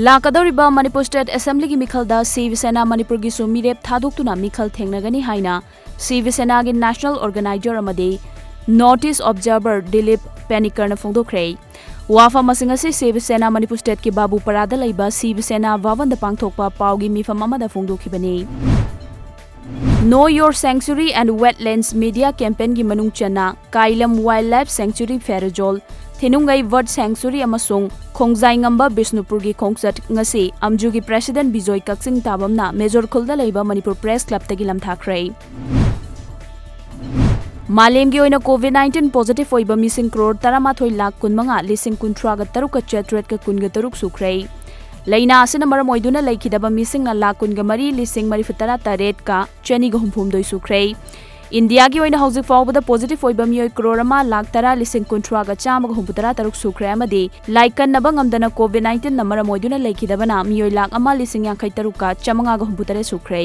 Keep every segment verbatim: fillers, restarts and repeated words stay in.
ꯂꯥꯛꯀꯗꯧꯔꯤꯕ ꯃꯅꯤꯄꯨꯔ ꯁ꯭ꯇꯦꯠ ꯑꯦꯁꯦꯝꯕ꯭ꯂꯤꯒꯤ ꯃꯤꯈꯜꯗ ꯁꯤꯕ ꯁꯦꯅꯥ ꯃꯅꯤꯄꯨꯔꯒꯤꯁꯨ ꯃꯤꯔꯦꯞ ꯊꯥꯗꯣꯛꯇꯨꯅ ꯃꯤꯈꯜ ꯊꯦꯡꯅꯒꯅꯤ ꯍꯥꯏꯅ ꯁꯤꯕ ꯁꯦꯅꯥꯒꯤ ꯅꯦꯁꯅꯦꯜ ꯑꯣꯔꯒꯅꯥꯏꯖꯔ ꯑꯃꯗꯤ ꯅꯣꯔꯊ ꯏꯁ ꯑꯣꯕꯖꯥꯔꯚꯔ ꯗꯤꯂꯤꯞ ꯄꯦꯅꯤꯀꯔꯅ ꯐꯣꯡꯗꯣꯛꯈ꯭ꯔꯦ꯫ ꯋꯥꯐꯝ ꯑꯁꯤꯡ ꯑꯁꯤ ꯁꯤꯕ ꯁꯦꯅꯥ ꯃꯅꯤꯄꯨꯔ ꯁ꯭ꯇꯦꯠꯀꯤ ꯕꯥꯕꯨꯄꯥꯔꯥꯗ ꯂꯩꯕ ꯁꯤꯕ ꯁꯦꯅꯥ ꯚꯕꯟꯗ ꯄꯥꯡꯊꯣꯛꯄ ꯄꯥꯎꯒꯤ ꯃꯤꯐꯝ ꯑꯃꯗ ꯐꯣꯡꯗꯣꯛꯈꯤꯕꯅꯤ꯫ Know Your Sanctuary and Wetlands Media Campaignꯒꯤ ꯃꯅꯨꯡ ꯆꯟꯅ Kailam Wildlife Sanctuary, Pherzawl, ꯊꯤꯅꯨꯡꯒꯩ Bird Sanctuary ꯑꯃꯁꯨꯡ ꯈꯣꯡꯖꯥꯏꯉꯝꯕ ꯕꯤꯁꯅꯨꯄꯨꯔꯒꯤ ꯈꯣꯡꯆꯠ ꯉꯁꯤ ꯑꯝꯖꯨꯒꯤ ꯄ꯭ꯔꯦꯁꯤꯗꯦꯟꯠ ꯕꯤꯖꯣꯏ ꯀꯛꯆꯤꯡ ꯇꯥꯕꯝꯅ ꯃꯦꯖꯣꯔ ꯈꯨꯜꯗ ꯂꯩꯕ ꯃꯅꯤꯄꯨꯔ ꯄ꯭ꯔꯦꯁ ꯀ꯭ꯂꯕꯇꯒꯤ ꯂꯝꯊꯥꯈ꯭ꯔꯦ꯫ ꯃꯥꯂꯦꯝꯒꯤ ꯑꯣꯏꯅ ꯀꯣꯚꯤꯗ ꯅꯥꯏꯟꯇꯤꯟ ꯄꯣꯖꯤꯇꯤꯚ ꯑꯣꯏꯕ ꯃꯤꯁꯤꯡ ꯀ꯭ꯔꯣꯔ ꯇꯔꯥꯃꯥꯊꯣꯏ ꯂꯥꯈ ꯀꯨꯟꯃꯉꯥ ꯂꯤꯁꯤꯡ ꯀꯨꯟꯊ꯭ꯔꯥꯒ ꯇꯔꯨꯛꯀ ꯆꯥꯇ꯭ꯔꯦꯠꯀ ꯀꯨꯟꯒ ꯇꯔꯨꯛ ꯁꯨꯈ꯭ꯔꯦ꯫ ꯂꯥꯏꯅꯥ ꯑꯁꯤꯅ ꯃꯔꯝ ꯑꯣꯏꯗꯨꯅ ꯂꯩꯈꯤꯗꯕ ꯃꯤꯁꯤꯡꯅ ꯂꯥꯈ ꯀꯨꯟꯒ ꯃꯔꯤ ꯂꯤꯁꯤꯡ ꯃꯔꯤꯐꯨ ꯇꯔꯥ ꯇꯔꯦꯠꯀ ꯆꯅꯤꯒ ꯍꯨꯝꯐꯨꯍꯨꯝꯗꯣꯏ ꯁꯨꯈ꯭ꯔꯦ꯫ ꯏꯟꯗꯤꯌꯥꯒꯤ ꯑꯣꯏꯅ ꯍꯧꯖꯤꯛ ꯐꯥꯎꯕꯗ ꯄꯣꯖꯤꯇꯤꯚ ꯑꯣꯏꯕ ꯃꯤꯑꯣꯏ ꯀ꯭ꯔꯣꯔ ꯑꯃ ꯂꯥꯈ ꯇꯔꯥ ꯂꯤꯁꯤꯡ ꯀꯨꯟꯊ꯭ꯔꯥꯒ ꯆꯥꯝꯃꯒ ꯍꯨꯝꯐꯨꯇꯔꯥ ꯇꯔꯨꯛ ꯁꯨꯈ꯭ꯔꯦ ꯑꯃꯗꯤ ꯂꯥꯏꯀꯠꯅꯕ ꯉꯝꯗꯅ ꯀꯣꯚꯤꯗ ꯅꯥꯏꯟꯇꯤꯟꯅ ꯃꯔꯝ ꯑꯣꯏꯗꯨꯅ ꯂꯩꯈꯤꯗꯕꯅ ꯃꯤꯑꯣꯏ ꯂꯥꯈ ꯑꯃ ꯂꯤꯁꯤꯡ ꯌꯥꯡꯈꯩ ꯇꯔꯨꯛꯀ ꯆꯥꯃꯉꯥꯒ ꯍꯨꯝꯐꯨꯇꯔꯦꯠ ꯁꯨꯈ꯭ꯔꯦ꯫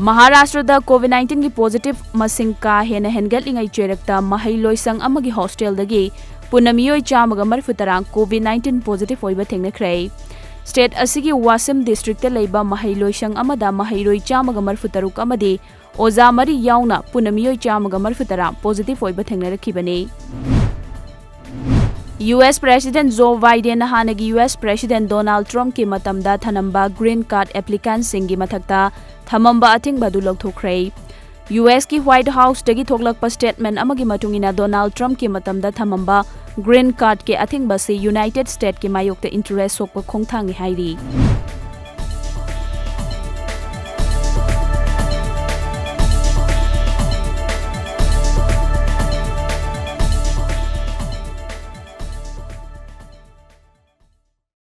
ꯃꯍꯥꯔꯥꯁꯇ꯭ꯔꯗ ꯀꯣꯚꯤꯗ ꯅꯥꯏꯟꯇꯤꯟꯒꯤ ꯄꯣꯖꯤꯇꯤꯚ ꯃꯁꯤꯡ ꯀꯥ ꯍꯦꯟꯅ ꯍꯦꯟꯒꯠꯂꯤꯉꯩ ꯆꯩꯔꯛꯇ ꯃꯍꯩꯂꯣꯏꯁꯪ ꯑꯃꯒꯤ ꯍꯣꯁꯇꯦꯜꯗꯒꯤ ꯄꯨꯟꯅ ꯃꯤꯑꯣꯏ ꯆꯥꯝꯃꯒ ꯃꯔꯤꯐꯨ ꯇꯔꯥ ꯀꯣꯚꯤꯗ ꯅꯥꯏꯟꯇꯤꯟ ꯄꯣꯖꯤꯇꯤꯚ ꯑꯣꯏꯕ ꯊꯦꯡꯅꯈ꯭ꯔꯦ꯫ ꯁ꯭ꯇꯦꯠ ꯑꯁꯤꯒꯤ ꯋꯥꯁꯤꯝ ꯗꯤꯁꯇ꯭ꯔꯤꯛꯇ ꯂꯩꯕ ꯃꯍꯩꯂꯣꯏꯁꯪ ꯑꯃꯗ ꯃꯍꯩꯔꯣꯏ ꯆꯥꯝꯃꯒ ꯃꯔꯤꯐꯨ ꯇꯔꯨꯛ ꯑꯃꯗꯤ ꯑꯣꯖꯥ ꯃꯔꯤ ꯌꯥꯎꯅ ꯄꯨꯟꯅ ꯃꯤꯑꯣꯏ ꯆꯥꯝꯃꯒ ꯃꯔꯤꯐꯨ ꯇꯔꯥ ꯄꯣꯖꯤꯇꯤꯚ ꯑꯣꯏꯕ ꯊꯦꯡꯅꯔꯛꯈꯤꯕꯅꯤ꯫ ꯌꯨ ꯑꯦꯁ ꯄ꯭ꯔꯦꯁꯤꯗꯦꯟꯠ ꯖꯣ ꯕꯥꯏꯗꯦꯟꯅ ꯍꯥꯟꯅꯒꯤ ꯌꯨ ꯑꯦꯁ ꯄ꯭ꯔꯦꯁꯤꯗꯦꯟꯠ ꯗꯣꯅꯥꯜꯗ ꯇ꯭ꯔꯝꯞꯀꯤ ꯃꯇꯝꯗ ꯊꯅꯝꯕ ꯒ꯭ꯔꯤꯟ ꯀꯥꯔꯗ ꯑꯦꯄ꯭ꯂꯤꯀꯥꯟꯠꯁꯤꯡꯒꯤ ꯃꯊꯛꯇ ꯊꯃꯝꯕ ꯑꯊꯤꯡꯕ ꯑꯗꯨ ꯂꯧꯊꯣꯛꯈ꯭ꯔꯦ꯫ ꯌꯨ ꯑꯦꯁꯀꯤ ꯋꯥꯏꯠ ꯍꯥꯎꯁꯇꯒꯤ ꯊꯣꯛꯂꯛꯄ ꯁ꯭ꯇꯦꯠꯃꯦꯟꯠ ꯑꯃꯒꯤ ꯃꯇꯨꯡ ꯏꯟꯅ ꯗꯣꯅꯥꯜꯗ ꯇ꯭ꯔꯝꯞꯀꯤ ꯃꯇꯝꯗ ꯊꯃꯝꯕ ꯒ꯭ꯔꯤꯟ ꯀꯥꯔꯗꯀꯤ ꯑꯊꯤꯡꯕ ꯑꯁꯤ ꯌꯨꯅꯥꯏꯇꯦꯗ ꯁ꯭ꯇꯦꯠꯁꯀꯤ ꯃꯥꯌꯣꯛꯇ ꯏꯟꯇꯔꯦꯁ ꯁꯣꯛꯄ ꯈꯣꯡꯊꯥꯡꯅꯤ ꯍꯥꯏꯔꯤ꯫